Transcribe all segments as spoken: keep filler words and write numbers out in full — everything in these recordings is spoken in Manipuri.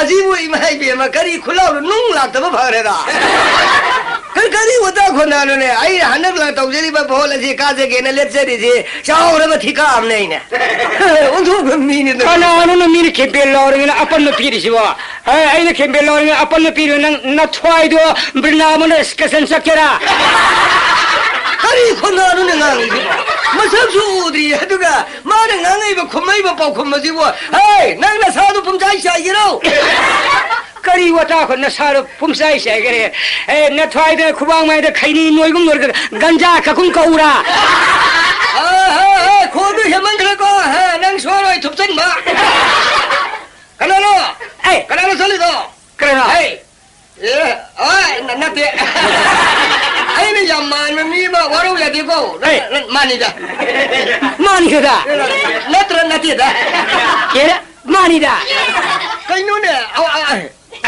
ꯑꯁꯤꯕꯨ ꯏꯃꯥ ꯏꯕꯦꯝꯃ, ꯀꯔꯤ ꯈꯨꯠꯂꯥꯎꯅꯣ? ꯅꯨꯡ ꯂꯥꯛꯇꯕ ꯐꯔꯦꯗ꯫ ꯀꯔꯤ, ꯀꯔꯤ ꯋꯥꯇꯥ ꯈꯣꯟꯗꯥꯅꯣꯅꯦ? ꯑꯩꯅ ꯍꯟꯗꯛ ꯂꯥꯛ ꯇꯧꯖꯔꯤꯕ ꯚꯣꯠ ꯑꯁꯤ ꯀꯥꯖꯒꯦꯅ ꯂꯦꯞꯆꯔꯤꯁꯤ ꯆꯥꯎꯔꯕ ꯊꯤꯀꯥ ꯑꯃꯅꯦ ꯑꯩꯅꯦ꯫ ꯑꯣꯟꯊꯣꯛꯄ ꯃꯤꯅꯤꯗ꯫ ꯀꯅꯥꯅꯣꯅ ꯃꯤꯅ campaign ꯂꯥꯎꯔꯤꯉꯩꯗ ꯑꯄꯟꯕ ꯄꯤꯔꯤꯁꯤꯕꯣ? ꯍꯦ, ꯑꯩꯅ campaign ꯂꯥꯎꯔꯤꯉꯩꯗ ꯑꯄꯟꯕ ꯄꯤꯔꯤꯕ ꯅꯪ ꯅꯊ꯭ꯋꯥꯏꯗꯣ ꯕ꯭ꯔꯤꯟꯗꯥꯕꯟꯗ excursion ꯆꯠꯀꯦꯔꯥ? ꯀꯔꯤ ꯈꯣꯟꯗꯥꯅꯣꯅꯦ ꯉꯥꯡꯉꯤꯁꯤꯕꯣ? ꯃꯁꯛꯁꯨ ꯎꯗ꯭ꯔꯤ, ꯑꯗꯨꯒ ꯃꯥꯅ ꯉꯥꯡꯉꯛꯏꯕ ꯈꯨꯝꯃꯛꯏꯕ ꯄꯥꯎꯈꯨꯝ ꯑꯁꯤꯕꯨ, ꯍꯦ, ꯅꯪ ꯅꯁꯥꯗꯨ ꯄꯨꯝꯆꯥꯏ ꯆꯥꯏꯒꯦꯔꯣ? ꯀꯔꯤ ꯋꯥꯇꯥ ꯈꯣ ꯅꯁꯥꯗꯣ ꯄꯨꯝꯆꯥꯏ ꯆꯥꯏꯒꯦꯔꯦ? ꯑꯦ, ꯅꯊ꯭ꯋꯥꯏꯗ ꯈꯨꯕꯥꯡ ꯃꯌꯥꯏꯗ ꯈꯩꯅꯤ ꯅꯣꯏꯒꯨꯝ ꯅꯣꯏꯔꯒ ꯒꯟꯖꯥ ꯀꯛꯀꯨꯝ ꯀꯛꯎꯔꯥ? ꯍꯦ, ꯍꯦ, ꯍꯦ, ꯈꯣꯟꯗꯨ ꯍꯦꯟꯃꯟꯈ꯭ꯔꯦꯀꯣ, ꯍꯦ, ꯅꯪ ꯁꯣꯏꯔꯣꯏ ꯊꯨꯞꯆꯟꯕ꯫ ꯀꯅꯥꯅꯣ? ꯑꯦ! ꯀꯅꯥꯅꯣ ꯆꯠꯂꯤꯗꯣ? ꯀꯅꯥꯅꯣ? ꯍꯦ! ꯑꯦ, ꯑꯣꯏ, ꯅ-, ꯅꯠꯇꯦ꯫ ꯑꯩꯅ ꯌꯥꯝ ꯃꯥꯟꯕ ꯃꯤ ꯑꯃ ꯋꯥꯔꯧ ꯌꯥꯗꯦꯀꯣ꯫ ꯍꯦ! ꯅ-, ꯅ-, ꯃꯥꯅꯤꯗ꯫ ꯃꯥꯅꯤꯗ? ꯅꯠꯇ꯭ꯔ ꯅꯠꯇꯦꯗ? ꯑꯦꯔꯥ, ꯃꯥꯅꯤꯗ꯫ ꯀꯩꯅꯣꯅꯦ? ꯑ, ꯑ, ꯑ,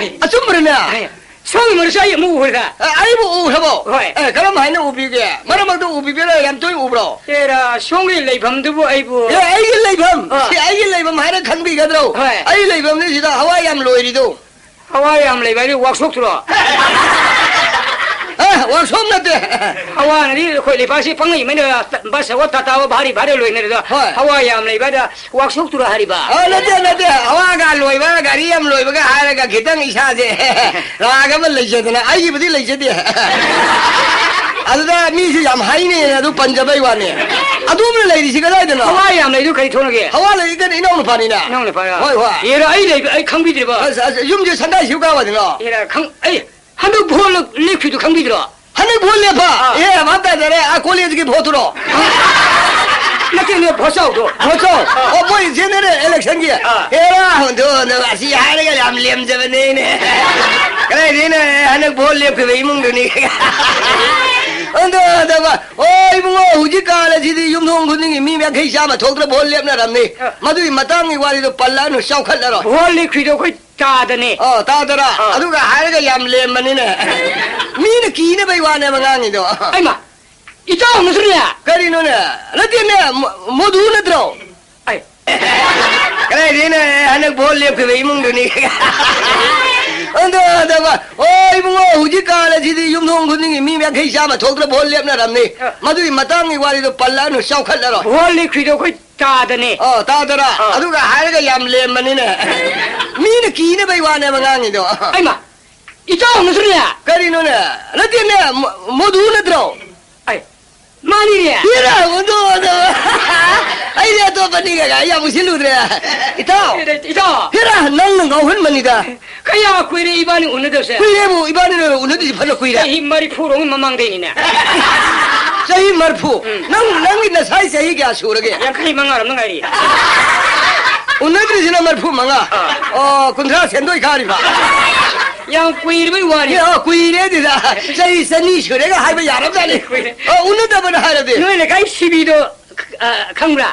ꯑꯦ! ꯑꯆꯨꯝꯕꯔꯅꯦ? ꯑꯦ! ꯁꯣꯝꯒꯤ ꯃꯔꯨꯞꯁꯦ ꯑꯩ ꯑꯃꯨꯛ ꯎꯈ꯭ꯔꯦꯗ꯫ ꯑ, ꯑꯩꯕꯨ ꯎꯈ꯭ꯔꯕꯣ? ꯍꯣꯏ꯫ ꯑꯦ, ꯀꯔꯝ ꯍꯥꯏꯅ ꯎꯕꯤꯒꯦ? ꯃꯔꯛ ꯃꯔꯛꯇ ꯎꯕꯤꯕ꯭ꯔꯥ? ꯌꯥꯝ ꯇꯣꯏꯅ ꯎꯕ꯭ꯔꯣ? ꯑꯦꯔꯥ, ꯁꯣꯝꯒꯤ ꯂꯩꯐꯝꯗꯨꯕꯨ ꯑꯩꯕꯨ ꯑꯦ, ꯑꯩꯒꯤ ꯂꯩꯐꯝ? ꯑ꯫ ꯁꯤ ꯑꯩꯒꯤ ꯂꯩꯐꯝ ꯍꯥꯏꯔ ꯈꯪꯕꯤꯒꯗ꯭ꯔꯣ? ꯍꯣꯏ꯫ ꯑꯩ ꯂꯩꯐꯝꯅꯤ ꯁꯤꯗ ꯍꯋꯥ ꯌꯥꯝ ꯂꯣꯏꯔꯤꯗꯣ꯫ ꯍꯋꯥ ꯌꯥꯝ ꯂꯩꯕ ꯍꯥꯏꯗꯤ ꯋꯥꯛꯁꯣꯞꯇꯨꯔꯣ? ꯑ, ꯋꯥꯛꯁꯣꯞ ꯅꯠꯇꯦ꯫ ꯍꯋꯥꯅꯗꯤ ꯑꯩꯈꯣꯏ ꯂꯩꯕꯥꯛꯁꯤ ꯄꯪꯂꯩ ꯃꯩꯗ ꯕꯁ ꯑꯣ ꯇꯥꯇꯥ ꯑꯣ ꯚꯥꯔꯤ ꯚꯥꯔꯤ ꯂꯣꯏꯅꯔꯦꯗ꯫ ꯍꯣꯏ꯫ ꯍꯋꯥ ꯌꯥꯝ ꯂꯩꯕ ꯍꯥꯏꯗ ꯋꯥꯛꯁꯣꯞꯇꯨꯔꯣ ꯍꯥꯏꯔꯤꯕ? ꯑ, ꯅꯠꯇꯦ, ꯅꯠꯇꯦ꯫ ꯍꯋꯥꯒ ꯂꯣꯏꯕ, ꯒꯥꯔꯤ ꯌꯥꯝ ꯂꯣꯏꯕꯒ ꯍꯥꯏꯔꯒ ꯈꯤꯇꯪ ꯏꯁꯥꯁꯦ ꯔꯥꯒ ꯑꯃ ꯂꯩꯖꯗꯅ, ꯑꯩꯒꯤꯕꯨꯗꯤ ꯂꯩꯖꯗꯦ꯫ ꯑꯗꯨꯗ ꯃꯤꯁꯨ ꯌꯥꯝ ꯍꯥꯏꯅꯩꯅ ꯑꯗꯨ ꯄꯟꯖꯕꯩ ꯋꯥꯅꯤ꯫ ꯑꯗꯣꯝꯅ ꯂꯩꯔꯤꯁꯤ ꯀꯗꯥꯏꯗꯅꯣ? ꯍꯋꯥ ꯌꯥꯝ ꯂꯩꯗꯨ ꯀꯔꯤ ꯊꯣꯛꯅꯒꯦ? ꯍꯋꯥ ꯂꯩꯔꯤꯗꯅ ꯏꯅꯥꯎ ꯅꯨꯄꯥꯅꯤꯅ꯫ ꯏꯅꯥꯎ ꯅꯨꯄꯥꯔꯣ? ꯍꯣꯏ, ꯍꯣꯏ꯫ ꯑꯦꯔꯥ, ꯑꯩ ꯂꯩꯕ, ꯑꯩ ꯈꯪꯕꯤꯗ꯭ꯔꯤꯕ? ꯑꯁ, ꯑꯁ, ꯌꯨꯝꯁꯦ ꯁꯪꯒꯥꯏꯁꯤꯕꯨ ꯀꯥꯏ ꯋꯥꯗꯅꯣ? ꯑꯦꯔꯥ, ꯈꯪ-, ꯑꯩ ꯍꯟꯗꯛ ꯚꯣꯠ ꯂꯦꯞꯈꯤꯗꯨ ꯈꯪꯕꯤꯗ꯭ꯔꯣ? ꯍꯟꯗꯛ ꯚꯣꯠ ꯂꯦꯞꯄ? ꯑꯥ꯫ ꯑꯦ, ꯚꯥꯞ ꯇꯥꯖꯔꯦ꯫ ꯑꯥ, ꯀꯣꯂꯦꯖꯀꯤ ꯚꯣꯠꯇꯨꯔꯣ? ꯅꯠꯇꯦꯅꯦ, ꯚꯣꯠꯆꯥꯎꯗꯣ꯫ ꯚꯣꯠꯆꯥꯎ? ꯑꯥ꯫ ꯑꯣ, ꯃꯣꯏ general election-ꯒꯤ? ꯑꯥ꯫ ꯑꯦꯔꯥ, ꯍꯟꯗꯣ, ꯍꯟꯗꯣ, ꯑꯁꯤ ꯍꯥꯏꯔꯒ ꯌꯥꯝ ꯂꯦꯝꯖꯕꯅꯦꯅꯦ꯫ ꯀꯗꯥꯏꯗꯩꯅꯣ, ꯍꯟꯗꯛ ꯚꯣꯠ ꯂꯦꯞꯈꯤꯕ ꯏꯃꯨꯡꯗꯨꯅꯤ꯫ ꯍꯟꯗꯣ, ꯍꯟꯗꯣ, ꯚꯥꯏ꯫ ꯑꯣ, ꯏꯕꯨꯡꯉꯣ, ꯍꯧꯖꯤꯛ ꯀꯥꯟ ꯑꯁꯤꯗꯤ ꯌꯨꯝꯊꯣꯡ ꯈꯨꯗꯤꯡꯒꯤ ꯃꯤ ꯌꯥꯡꯈꯩ ꯆꯥꯝꯃ ꯊꯣꯛꯇ꯭ꯔ ꯚꯣꯠ ꯂꯦꯞꯅꯔꯝꯅꯤ꯫ ꯑꯥ꯫ ꯃꯗꯨꯒꯤ ꯃꯇꯥꯡꯒꯤ ꯋꯥꯔꯤꯗꯣ ꯄꯜꯂꯛꯑꯅꯨ, ꯆꯥꯎꯈꯠꯂꯔꯣꯏ꯫ ꯚꯣꯠ ꯂꯦꯞꯈꯤꯗꯣ ꯑꯩꯈꯣꯏ ꯇꯥꯗꯅꯦ꯫ ꯑꯣ, ꯇꯥꯗꯔꯥ? ꯑꯥ꯫ ꯑꯗꯨꯒ ꯍꯥꯏꯔꯒ ꯌꯥꯝ ꯂꯦꯝꯕꯅꯤꯅꯦ꯫ ꯃꯤꯅ ꯀꯤꯅꯕꯩ ꯋꯥꯅꯦꯕ ꯉꯥꯡꯉꯤꯗꯣ꯫ ꯑꯩꯃ, ꯏꯇꯥꯎ ꯅꯠꯇ꯭ꯔꯅꯦ? ꯀꯔꯤꯅꯣꯅꯦ? ꯅꯠꯇꯦꯅꯦ, ꯃ-, ꯃꯣꯗꯨ ꯅꯠꯇ꯭ꯔꯣ? ꯑꯩ꯫ ꯀꯗꯥꯏꯗꯩꯅꯣ, ꯍꯟꯗꯛ ꯚꯣꯠ ꯂꯦꯞꯈꯤꯕ ꯏꯃꯨꯡꯗꯨꯅꯤ꯫ ꯑꯗꯣ, ꯑꯗꯣ, ꯑꯣ, ꯏꯕꯨꯡꯉꯣ, ꯍꯧꯖꯤꯛ ꯀꯥꯟ ꯑꯁꯤꯗꯤ ꯌꯨꯝꯊꯣꯡ ꯈꯨꯗꯤꯡꯒꯤ ꯃꯤ ꯌꯥꯡꯈꯩ ꯆꯥꯝꯃ ꯊꯣꯛꯇ꯭ꯔ ꯚꯣꯠ ꯂꯦꯞꯅꯔꯝꯅꯤ꯫ ꯑ꯫ ꯃꯗꯨꯒꯤ ꯃꯇꯥꯡꯒꯤ ꯋꯥꯔꯤꯗꯣ ꯄꯜꯂꯛꯑꯅꯨ, ꯆꯥꯎꯈꯠꯂꯔꯣꯏ꯫ ꯚꯣꯠ ꯂꯦꯞꯈ꯭ꯔꯤꯗꯣ ꯑꯩꯈꯣꯏ ꯇꯥꯗꯅꯦ꯫ ꯑꯣ, ꯇꯥꯗꯔꯥ? ꯑ꯫ ꯑꯗꯨꯒ ꯍꯥꯏꯔꯒ ꯌꯥꯝ ꯂꯦꯝꯕꯅꯤꯅꯦ꯫ ꯃꯤꯅ ꯀꯤꯅꯕꯩ ꯋꯥꯅꯦꯕ ꯉꯥꯡꯉꯤꯗꯣ꯫ ꯑꯩꯃ, ꯏꯇꯥꯎ ꯅꯠꯇ꯭ꯔꯣꯅꯦ? ꯀꯔꯤꯅꯣꯅꯦ? ꯅꯠꯇꯦꯅꯦ, ꯃ-, ꯃꯣꯗꯨ ꯅꯠꯇ꯭ꯔꯣ? ꯑꯩ, ꯃꯥꯅꯤꯅꯦ꯫ ꯍꯦꯔꯥ, ꯑꯣꯟꯊꯣꯛ, ꯑꯣꯟꯊꯣꯛ꯫ ꯑꯩꯗꯤ ꯑꯇꯣꯞꯄꯅꯤꯒ ꯌꯥꯝ ꯎꯁꯤꯜꯂꯨꯗ꯭ꯔꯦ꯫ ꯏꯇꯥꯎ꯫ ꯏꯇꯥꯎ꯫ ꯍꯦꯔꯥ, ꯅꯪꯅ ꯉꯥꯎꯍꯟꯕꯅꯤꯗ꯫ ꯀꯌꯥ ꯀꯨꯏꯔꯦ ꯏꯕꯥꯅꯤ ꯎꯅꯗꯕꯁꯦ? ꯀꯨꯏꯔꯦꯕꯨ, ꯏꯕꯥꯅꯤꯅ ꯎꯅꯗ꯭ꯔꯤꯁꯤ ꯐꯅ ꯀꯨꯏꯔꯦ꯫ ꯆꯍꯤ ꯃꯔꯤꯐꯨꯔꯣꯝꯒꯤ ꯃꯃꯥꯡꯗꯩꯅꯤꯅꯦ꯫ ꯆꯍꯤ ꯃꯔꯤꯐꯨ? ꯎꯝ꯫ ꯅꯪ, ꯅꯪꯒꯤ ꯅꯁꯥꯏ ꯆꯍꯤ ꯀꯌꯥ ꯁꯨꯔꯒꯦ? ꯌꯥꯡꯈꯩ ꯃꯉꯥꯔꯣꯝꯗ ꯉꯥꯏꯔꯤ꯫ ꯎꯅꯗ꯭ꯔꯤꯁꯤꯅ ꯃꯔꯤꯐꯨ ꯃꯉꯥ? ꯑꯥ꯫ ꯑꯣ, ꯀꯨꯟꯊ꯭ꯔꯥ ꯁꯦꯟꯗꯣꯏ ꯀꯥꯔꯤꯕ? ꯌꯥꯝ ꯀꯨꯏꯔꯕꯩ ꯋꯥꯅꯤ꯫ ꯑꯦ, ꯑꯣ, ꯀꯨꯏꯔꯦ ꯑꯗꯨꯗ꯫ ꯆꯍꯤ ꯆꯅꯤ ꯁꯨꯔꯦꯒ ꯍꯥꯏꯕ ꯌꯥꯔꯕꯖꯥꯠꯅꯤ꯫ ꯀꯨꯏꯔꯦ꯫ ꯑꯣ, ꯎꯅꯗꯕꯅ ꯍꯥꯏꯔꯗꯤ꯫ ꯅꯣꯏ ꯂꯩꯀꯥꯏ ꯁꯤꯕꯤꯗꯣ, ꯑ, ꯈꯪꯕ꯭ꯔꯥ?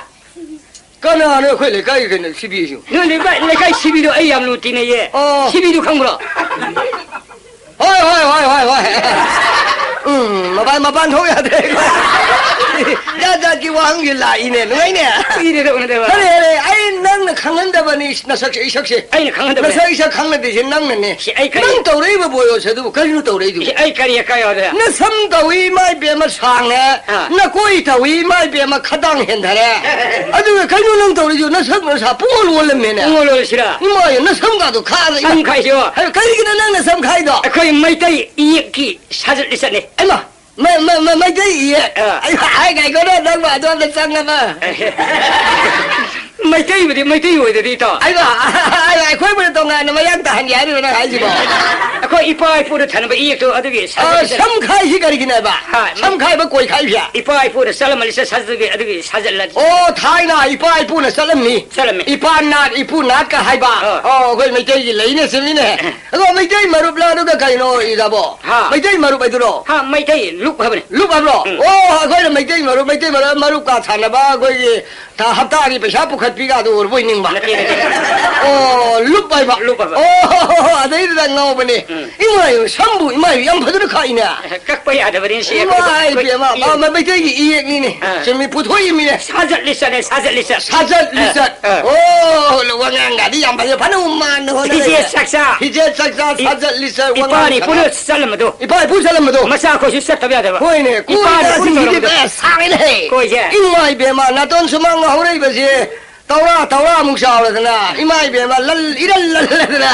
ꯀꯅꯥꯅꯣ ꯑꯩꯈꯣꯏ ꯂꯩꯀꯥꯏꯒꯤ ꯀꯩꯅꯣ ꯁꯤꯕꯤꯁꯨ? ꯅꯣꯏ ꯂꯩꯀꯥꯏ, ꯂꯩꯀꯥꯏ ꯁꯤꯕꯤꯗꯣ ꯑꯩ ꯌꯥꯝ ꯂꯨ ꯇꯤꯟꯅꯩꯌꯦ꯫ ꯑꯣ꯫ ꯁꯤꯕꯤꯗꯨ ꯈꯪꯕ꯭ꯔꯣ? ꯍꯣꯏ, ꯍꯣꯏ, ꯍꯣꯏ, ꯍꯣꯏ, ꯍꯣꯏ꯫ ꯎꯝ, ꯃꯄꯥꯟ, ꯃꯄꯥꯟ ꯊꯣꯛ ꯌꯥꯗ꯭ꯔꯦ꯫ ꯖꯥꯠ ꯖꯥꯠꯀꯤ ꯋꯥꯍꯪꯁꯤ ꯂꯥꯛꯏꯅꯦ, ꯅꯨꯡꯉꯥꯏꯅꯦ꯫ ꯀꯨꯏꯔꯦꯗ ꯎꯅꯗꯕ꯫ ꯐꯔꯦ, ꯐꯔꯦ, ꯑꯩ ꯅꯪꯅ ꯈꯪꯍꯟꯗꯕꯅꯤ ꯅꯁꯛꯁꯦ, ꯏꯁꯛꯁꯦ꯫ ꯑꯩꯅ ꯈꯪꯍꯟꯗꯕꯅꯦ꯫ ꯅꯁꯛ ꯏꯁꯛ ꯈꯪꯅꯗ꯭ꯔꯤꯁꯦ ꯅꯪꯅꯅꯦ꯫ ꯁꯤ ꯑꯩ ꯀꯔꯤ ꯅꯪ ꯇꯧꯔꯛꯏꯕ ꯕꯣꯌꯣꯁ ꯑꯗꯨꯕꯨ ꯀꯔꯤꯅꯣ ꯇꯧꯔꯛꯏꯗꯨꯕꯨ? ꯁꯤ ꯑꯩ ꯀꯔꯤ ꯑꯀꯥꯏ ꯌꯥꯎꯗꯅ? ꯅꯁꯝ ꯇꯧꯏ ꯏꯃꯥ ꯏꯕꯦꯝꯃ ꯁꯥꯡꯉꯦ, ꯑꯥ꯫ ꯅꯀꯣꯏ ꯇꯧꯏ ꯏꯃꯥ ꯏꯕꯦꯝꯃ ꯈꯗꯥꯡ ꯍꯦꯟꯊꯔꯦ꯫ ꯑꯗꯨꯒ ꯀꯩꯅꯣ ꯅꯪ ꯇꯧꯔꯤꯗꯨ? ꯅꯁꯛ ꯅꯁꯥ ꯄꯨꯡꯑꯣꯟ ꯑꯣꯜꯂꯝꯃꯦꯅꯦ꯫ ꯄꯨꯡꯑꯣꯟ ꯑꯣꯜꯂꯁꯤꯔ? ꯏꯃꯥ, ꯅꯁꯝꯒꯥꯗꯣ ꯈꯥꯔꯦ꯫ ꯁꯝ ꯈꯥꯏꯁꯤꯔꯣ? ꯍꯥꯏ, ꯀꯔꯤꯒꯤꯅꯣ ꯅꯪ ꯅꯁꯝ ꯈꯥꯏꯗꯣ? ꯑꯩꯈꯣꯏ ꯃꯩꯇꯩ ꯏꯌꯦꯛꯀꯤ ꯁꯥꯖꯠ ꯂꯤꯆꯠꯅꯤ꯫ ꯑꯩꯃ, ꯃ-, ꯃ-, ꯃ-, ꯃꯩꯇꯩ ꯏꯌꯦꯛ꯫ ꯑꯥ꯫ ꯑꯩ ꯍꯥꯏ ꯉꯥꯏꯈꯣꯅꯦ, ꯅꯪꯕꯨ ꯑꯗꯣꯝꯗ ꯆꯪꯉꯕ? ꯃꯩꯇꯩꯕꯨꯗꯤ ꯃꯩꯇꯩ ꯑꯣꯏꯗꯗꯤ ꯏꯇꯥꯎ꯫ ꯑꯩꯃ, ꯑꯩꯈꯣꯏꯕꯨ ꯇꯣꯉꯥꯟꯅ ꯃꯌꯥꯡ ꯇꯥꯍꯟꯒꯦ ꯍꯥꯏꯔꯤꯕ ꯅꯪ ꯍꯥꯏꯁꯤꯕꯣ? ꯑꯩꯈꯣꯏ ꯏꯄꯥ ꯏꯄꯨꯅ ꯊꯅꯝꯕ ꯏꯌꯦꯛꯇꯣ ꯑꯗꯨꯒꯤ ꯑ, ꯁꯥꯖꯠ ꯂꯤꯆꯠꯅꯤ꯫ ꯁꯝ ꯈꯥꯏꯁꯤ ꯀꯔꯤꯒꯤꯅꯦꯕ? ꯍꯥ, ꯁꯝ ꯈꯥꯏꯕ ꯀꯣꯏ ꯈꯥꯏꯁꯦ? ꯏꯄꯥ ꯏꯄꯨꯅ ꯆꯠꯂꯝꯕ ꯂꯤꯆꯠ ꯁꯥꯖꯠꯇꯨꯒꯤ ꯑꯗꯨꯒꯤ ꯁꯥꯖꯠ ꯂꯤꯆꯠ꯫ ꯑꯣ, ꯊꯥꯏꯅ ꯏꯄꯥ ꯏꯄꯨꯅ ꯆꯠꯂꯝꯃꯤ꯫ ꯆꯠꯂꯝꯃꯤ꯫ ꯏꯄꯥ ꯅꯥꯠ, ꯏꯄꯨ ꯅꯥꯠꯀ ꯍꯥꯏꯕ꯫ ꯑꯥ꯫ ꯑꯣ, ꯑꯩꯈꯣꯏ ꯃꯩꯇꯩꯒꯤ ꯂꯩꯅꯦ, ꯆꯨꯝꯃꯤꯅꯦ꯫ ꯑꯗꯣ ꯃꯩꯇꯩ ꯃꯔꯨꯞꯂ ꯑꯗꯨꯒ ꯀꯩꯅꯣ ꯏꯗꯕꯣ? ꯍꯥ꯫ ꯃꯩꯇꯩ ꯃꯔꯨꯞ ꯍꯥꯏꯗꯨꯔꯣ? ꯍꯥ, ꯃꯩꯇꯩ ꯂꯨꯞ ꯍꯥꯏꯕꯅꯤ꯫ ꯂꯨꯞ ꯍꯥꯏꯕ꯭ꯔꯣ? ꯎꯝ꯫ ꯑꯣ, ꯑꯩꯈꯣꯏꯅ ꯃꯩꯇꯩ ꯃꯔꯨꯞ, ꯃꯩꯇꯩ ꯃꯔꯨꯞ, ꯃꯔꯨꯞꯀ ꯊꯥꯅꯕ ꯑꯩꯈꯣꯏꯒꯤ ꯊꯥ ꯍꯞꯇꯥꯒꯤ ꯄꯩꯁꯥ ꯄꯨꯈꯠꯄꯤꯒ ꯑꯗꯨ ꯑꯣꯏꯔꯕꯣꯏ ꯅꯤꯡꯕ꯫ ꯅꯠꯇꯦ, ꯅꯠꯇꯦ꯫ ꯑꯣ, ꯂꯨꯞ ꯍꯥꯏꯕ꯫ ꯂꯨꯞꯄꯕ꯫ ꯑꯣ, ꯑꯗꯩꯗꯨꯗ ꯉꯥꯎꯕꯅꯦ꯫ ꯎꯝ꯫ ꯏꯃꯥꯏ, ꯁꯝꯕꯨ ꯏꯃꯥꯏ ꯌꯥꯝ ꯐꯖꯅ ꯈꯥꯛꯏꯅꯦ꯫ ꯀꯛꯄ ꯌꯥꯗꯕꯅꯤ ꯁꯤ꯫ ꯏꯃꯥꯏ ꯑꯩꯈꯣꯏ ꯄꯦꯝꯃ, ꯏ- ꯃꯥ, ꯃ-, ꯃꯩꯇꯩꯒꯤ ꯏꯌꯦꯛꯅꯤꯅꯦ꯫ ꯑꯥ꯫ ꯆꯨꯝꯃꯤ, ꯄꯨꯊꯣꯛꯏꯃꯤꯅꯦ꯫ ꯁꯥꯖꯠ ꯂꯤꯆꯠꯅꯦ, ꯁꯥꯖꯠ ꯂꯤꯆꯠ꯫ ꯁꯥꯖꯠ ꯑꯥ, ꯂꯤꯆꯠ꯫ ꯑꯥ꯫ ꯑꯣ, ꯋꯥꯉꯥꯡꯒꯥꯗꯤ ꯌꯥꯝ ꯐꯖꯩ, ꯐꯅ ꯃꯥꯟꯅ ꯍꯣꯠꯅꯔꯦ꯫ ꯐꯤꯖꯦꯠ ꯆꯥꯛꯆꯥ꯫ ꯐꯤꯖꯦꯠ ꯆꯥꯛꯆꯥ, ꯏ-, ꯁꯥꯖꯠ ꯂꯤꯆꯠ, ꯏꯄꯥ ꯋꯥꯉꯥꯡ ꯏꯄꯨꯅ ꯁꯉꯥꯡ꯫ ꯆꯠꯂꯝꯕꯗꯣ꯫ ꯏꯄꯥ ꯏꯄꯨ ꯆꯠꯂꯝꯕꯗꯣ꯫ ꯃꯆꯥ ꯑꯩꯈꯣꯏꯁꯨ ꯆꯠꯇꯕ ꯌꯥꯗꯕ꯫ ꯍꯣꯏꯅꯦ, ꯏꯄꯥꯅ ꯀꯣꯏꯔꯒ ꯏꯄꯨꯅ ꯁꯤꯒꯤꯗꯤ ꯇꯧꯔꯝꯕꯗꯣ꯫ ꯕꯦꯁ ꯁꯥꯡꯉꯦꯅꯦꯍꯦ꯫ ꯀꯣꯏꯁꯦ꯫ ꯏꯃꯥ ꯏꯕꯦꯝꯃ, ꯅꯥꯇꯣꯟ ꯁꯨꯃꯥꯡ ꯍꯧꯔꯛꯏꯕꯁꯦ꯫ ꯇꯧꯔꯥ, ꯇꯧꯔꯥꯃꯨꯛ ꯆꯥꯎꯔꯗꯅ, ꯏꯃꯥ ꯏꯕꯦꯝꯃ, ꯂꯜ-, ꯏꯔꯜ ꯂꯜꯂꯗꯅ꯫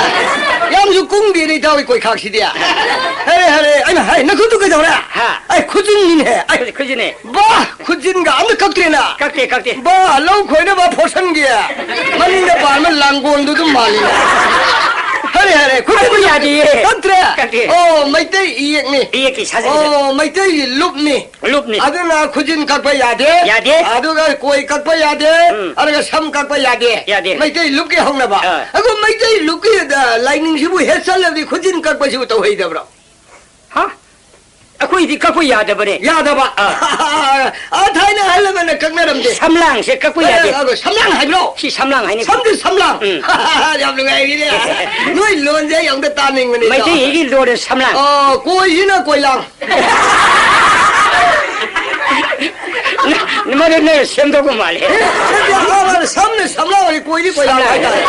ꯌꯥꯝꯁꯨ ꯀꯨꯡꯗꯦꯅꯦ ꯏꯇꯥꯎꯒꯤ ꯀꯣꯏꯈꯥꯛꯁꯤꯗꯤ꯫ ꯍꯔꯦ, ꯍꯔꯦ, ꯑꯩꯅ ꯍꯥꯏ, ꯅꯈꯨꯠꯇꯨ ꯀꯩꯗꯧꯔꯦ? ꯍꯥ? ꯑꯩ ꯈꯨꯖꯤꯟꯅꯤꯅꯦ꯫ ꯑꯩ ꯈꯨꯖꯤꯟ-, ꯈꯨꯖꯤꯟꯅꯦ꯫ ꯕꯥ, ꯈꯨꯖꯤꯟꯒ ꯑꯝꯇ ꯀꯛꯇ꯭ꯔꯦꯅ꯫ ꯀꯛꯇꯦ, ꯀꯛꯇꯦ꯫ ꯕꯥ, ꯂꯧ ꯈꯣꯏꯅꯕ ꯐꯣꯔꯁꯟꯒꯤ ꯃꯅꯤꯡꯗ ꯄꯥꯟꯕ ꯂꯥꯡꯒꯣꯜꯗꯨ ꯑꯗꯨꯝ ꯃꯥꯜꯂꯤ꯫ ꯍꯔꯦ, ꯍꯔꯦ, ꯈꯨꯖꯤꯟ ꯑꯗꯨ ꯌꯥꯗꯤꯌꯦ꯫ ꯀꯛꯇ꯭ꯔꯦ? ꯀꯛꯇꯦ꯫ ꯑꯣ, ꯃꯩꯇꯩ ꯏꯌꯦꯛꯅꯤ꯫ ꯏꯌꯦꯛꯀꯤ ꯁꯥꯖꯠ꯫ ꯑꯣ, ꯃꯩꯇꯩꯒꯤ ꯂꯨꯞꯅꯤ꯫ ꯂꯨꯞꯅꯤ꯫ ꯑꯗꯨꯅ ꯈꯨꯖꯤꯟ ꯀꯛꯄ ꯌꯥꯗꯦ꯫ ꯌꯥꯗꯦ꯫ ꯑꯗꯨꯒ ꯀꯣꯏ ꯀꯛꯄ ꯌꯥꯗꯦ꯫ ꯎꯝ꯫ ꯑꯗꯨꯒ ꯁꯝ ꯀꯛꯄ ꯌꯥꯗꯦ꯫ ꯌꯥꯗꯦ꯫ ꯃꯩꯇꯩ ꯂꯨꯞꯀꯤ ꯍꯧꯅꯕ꯫ ꯑꯥ꯫ ꯑꯗꯨ ꯃꯩꯇꯩ ꯂꯨꯞꯀꯤ, ꯑ, ꯂꯥꯏꯅꯤꯡꯁꯤꯕꯨ ꯍꯦꯠ ꯆꯠꯂꯗꯤ ꯈꯨꯖꯤꯟ ꯀꯛꯄꯁꯤꯕꯨ ꯇꯧꯍꯩꯗꯕ꯭ꯔꯣ? ꯍꯥ? ꯑꯩꯈꯣꯏꯗꯤ ꯀꯛꯄ ꯌꯥꯗꯕꯅꯦ꯫ ꯌꯥꯗꯕ? ꯑꯥ꯫ ꯑ, ꯊꯥꯏꯅ ꯑꯍꯜ ꯂꯃꯟꯅ ꯀꯛꯅꯔꯝꯗꯦ꯫ ꯁꯝꯂꯥꯡꯁꯦ ꯀꯛꯄ ꯌꯥꯗꯦ꯫ ꯑ, ꯑ, ꯁꯝꯂꯥꯡ ꯍꯥꯏꯕ꯭ꯔꯣ? ꯁꯤ ꯁꯝꯂꯥꯡ ꯍꯥꯏꯅꯤ꯫ ꯁꯝꯗꯤ ꯁꯝꯂꯥꯡ꯫ ꯎꯝ꯫ ꯌꯥꯝ ꯅꯨꯡꯉꯥꯏꯔꯤꯅꯦ꯫ ꯅꯣꯏ ꯂꯣꯟꯁꯦ ꯑꯩ ꯑꯝꯇ ꯇꯥꯅꯤꯡꯕꯅꯤ꯫ ꯃꯩꯇꯩꯒꯤ ꯂꯣꯟꯗ ꯁꯝꯂꯥꯡ꯫ ꯑꯣ, ꯀꯣꯏꯁꯤꯅ ꯀꯣꯏꯂꯥꯡ꯫ ꯃꯗꯨ ꯅꯪ ꯁꯦꯝꯗꯣꯛꯄ ꯃꯥꯜꯂꯦ꯫ ꯅꯠꯇꯦ, ꯑꯃ ꯁꯝꯅ ꯁꯝꯂꯥꯡ ꯑꯣꯏꯔꯗꯤ ꯀꯣꯏꯗꯤ ꯀꯣꯏꯂꯥꯡ ꯁꯝꯂꯥꯡ ꯍꯥꯏꯇꯥꯔꯦ꯫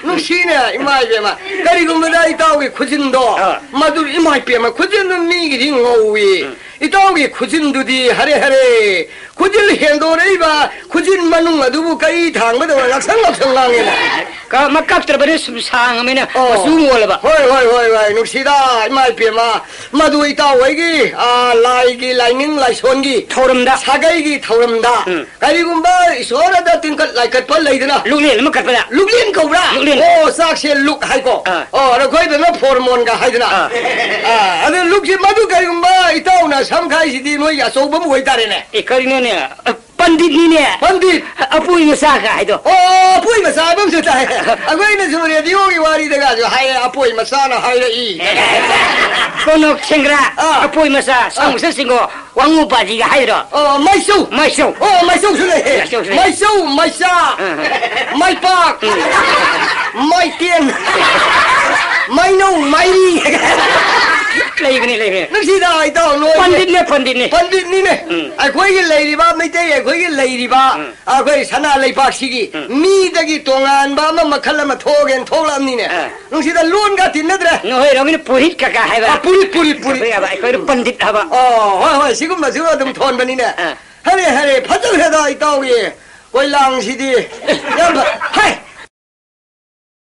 ꯅꯨꯡꯁꯤꯅꯦ, ꯏꯃꯥ ꯏꯕꯦꯝꯃ꯫ ꯀꯔꯤꯒꯨꯝꯕꯗ ꯏꯇꯥꯎꯒꯤ ꯈꯨꯖꯤꯟꯗꯣ, ꯑꯥ꯫ ꯃꯗꯨ ꯏꯃꯥ ꯏꯕꯦꯝꯃ, ꯈꯨꯖꯤꯟꯗꯨ ꯃꯤꯒꯤꯗꯤ ꯉꯧꯏ꯫ ꯎꯝ꯫ ꯏꯇꯥꯎꯒꯤ ꯈꯨꯖꯤꯟꯗꯨꯗꯤ ꯍꯔꯦ ꯍꯔꯦ꯫ ꯈꯨꯖꯤꯟ ꯍꯦꯟꯗꯣꯔꯛꯏꯕ ꯈꯨꯖꯤꯟ ꯃꯅꯨꯡ ꯑꯗꯨꯕꯨ ꯀꯔꯤ ꯊꯥꯡꯕꯗꯧꯅ ꯉꯛꯁꯪ ꯉꯛꯁꯪ ꯉꯥꯡꯉꯦꯅꯦ꯫ ꯀ-, ꯃ-, ꯀꯛꯇ꯭ꯔꯕꯅꯤꯅ ꯁꯨꯝ ꯁꯥꯡꯉꯕꯅꯤꯅ ꯑꯣ꯫ ꯃꯆꯨ ꯉꯣꯜꯂꯕ꯫ ꯍꯣꯏ, ꯍꯣꯏ, ꯍꯣꯏ, ꯍꯣꯏ, ꯅꯨꯡꯁꯤꯗ, ꯏꯃꯥ ꯏꯄꯦꯝꯃ꯫ ꯃꯗꯨ ꯏꯇꯥꯎ ꯍꯣꯏꯒꯤ, ꯑ, ꯂꯥꯏꯒꯤ, ꯂꯥꯏꯅꯤꯡ ꯂꯥꯏꯁꯣꯟꯒꯤ ꯊꯧꯔꯝꯗ꯫ ꯁꯥꯒꯩꯒꯤ ꯊꯧꯔꯝꯗ꯫ ꯎꯝ꯫ ꯀꯔꯤꯒꯨꯝꯕ ꯏꯁꯣꯔꯗ ꯇꯤꯡꯈꯠ ꯂꯥꯏꯀꯠꯄ ꯂꯩꯗꯅ꯫ ꯂꯨꯛꯂꯦꯟ ꯑꯃ ꯀꯠꯄꯗ꯫ ꯂꯨꯛꯂꯦꯟ ꯀꯧꯕ꯭ꯔꯥ? ꯂꯨꯛꯂꯦꯟ꯫ ꯑꯣ, ꯆꯥꯛꯁꯦ ꯂꯨꯛ ꯍꯥꯏꯀꯣ꯫ ꯑꯥ꯫ ꯑꯣ, ꯑꯗꯣ ꯑꯩꯈꯣꯏꯗꯅ ꯐꯣꯔꯃꯣꯟꯒ ꯍꯥꯏꯗꯅ꯫ ꯑꯥ꯫ ꯑꯥ, ꯑꯗꯣ ꯂꯨꯛꯁꯦ ꯃꯗꯨ ꯀꯔꯤꯒꯨꯝꯕ ꯏꯇꯥꯎꯅ ꯁꯝ ꯈꯥꯏꯁꯤꯗꯤ ꯅꯣꯏꯒꯤ ꯑꯆꯧꯕ ꯑꯃ ꯑꯣꯏꯇꯥꯔꯦꯅꯦ꯫ ꯑꯦ, ꯀꯔꯤꯅꯣꯅꯦ? ꯑ, ꯄꯟꯗꯤꯠꯅꯤꯅꯦ꯫ ꯄꯟꯗꯤꯠ꯫ ꯑꯄꯣꯏ ꯃꯆꯥꯒ ꯍꯥꯏꯗꯣ꯫ ꯑꯣ, ꯑꯄꯣꯏ ꯃꯆꯥ ꯍꯥꯏꯕ ꯑꯃꯁꯨ ꯇꯥꯏ꯫ ꯑꯩꯈꯣꯏꯅꯁꯨ ꯔꯦꯗꯤꯑꯣꯒꯤ ꯋꯥꯔꯤꯗꯒꯁꯨ ꯍꯥꯏꯌꯦ, ꯑꯄꯣꯏ ꯃꯆꯥꯅ ꯍꯥꯏꯔꯛꯏ꯫ ꯀꯣꯅꯣꯛ ꯁꯦꯡꯒ꯭ꯔꯥ, ꯑꯥ꯫ ꯑꯄꯣꯏ ꯃꯆꯥ, ꯑꯥ꯫ ꯁꯥꯃꯨꯁꯠ ꯁꯤꯡꯒꯣ, ꯋꯥꯉꯨ ꯄꯥꯖꯤꯒ ꯍꯥꯏꯗ꯭ꯔꯣ? ꯑꯣ, ꯃꯩꯆꯧ꯫ ꯃꯩꯆꯧ꯫ ꯑꯣ, ꯃꯩꯆꯧꯁꯨ ꯂꯩꯌꯦ꯫ ꯃꯩꯆꯧꯁꯨ ꯂꯩ꯫ ꯃꯩꯆꯧ, ꯃꯩꯆꯥ, ꯎꯝ꯫ ꯃꯩꯄꯥꯛ, ꯎꯝ꯫ ꯃꯩꯇꯦꯟ, ꯃꯩꯅꯧ, ꯃꯩꯔꯤ꯫ ꯂꯩꯕꯅꯤ, ꯂꯩꯕꯅꯤ꯫ ꯅꯨꯡꯁꯤꯗ ꯏꯇꯥꯎ, ꯂꯣꯏꯔꯦ꯫ ꯄꯟꯗꯤꯠꯅꯦ, ꯄꯟꯗꯤꯠꯅꯦ꯫ ꯄꯟꯗꯤꯠꯅꯤꯅꯦ꯫ ꯎꯝ꯫ ꯑꯩꯈꯣꯏꯒꯤ ꯂꯩꯔꯤꯕ ꯃꯩꯇꯩ, ꯑꯩꯈꯣꯏꯒꯤ ꯂꯩꯔꯤꯕ ꯎꯝ꯫ ꯑꯩꯈꯣꯏ ꯁꯅꯥ ꯂꯩꯕꯥꯛꯁꯤꯒꯤ ꯎꯝ꯫ ꯃꯤꯗꯒꯤ ꯇꯣꯉꯥꯟꯕ ꯑꯃ, ꯃꯈꯜ ꯑꯃ ꯊꯣꯛꯑꯒꯦꯅ ꯊꯣꯛꯂꯛꯑꯕꯅꯤꯅꯦ꯫ ꯑ꯫ ꯅꯨꯡꯁꯤꯗ ꯂꯣꯟꯒ ꯇꯤꯟꯅꯗ꯭ꯔꯦ꯫ ꯅꯈꯣꯏꯔꯣꯝꯒꯤꯅ ꯄꯨꯔꯤꯠ ꯀꯀꯥ ꯍꯥꯏꯕ꯫ ꯑ, ꯄꯨꯔꯤꯠ, ꯄꯨꯔꯤꯠ, ꯄꯨꯔꯤꯠ꯫ ꯑꯩꯈꯣꯏ ꯍꯥꯏꯕ, ꯑꯩꯈꯣꯏꯅ ꯄꯟꯗꯤꯠ ꯍꯥꯏꯕ꯫ ꯑꯣ, ꯍꯣꯏ, ꯍꯣꯏ, ꯁꯤꯒꯨꯝꯕꯁꯨ ꯑꯗꯨꯝ ꯊꯣꯟꯕꯅꯤꯅꯦ꯫ ꯑ꯫ ꯍꯔꯦ, ꯍꯔꯦ, ꯐꯖꯈ꯭ꯔꯦꯗ ꯏꯇꯥꯎꯒꯤ ꯀꯣꯏꯂꯥꯡꯁꯤꯗꯤ꯫ ꯌꯥꯝ ꯐ-, ꯍꯥꯏ!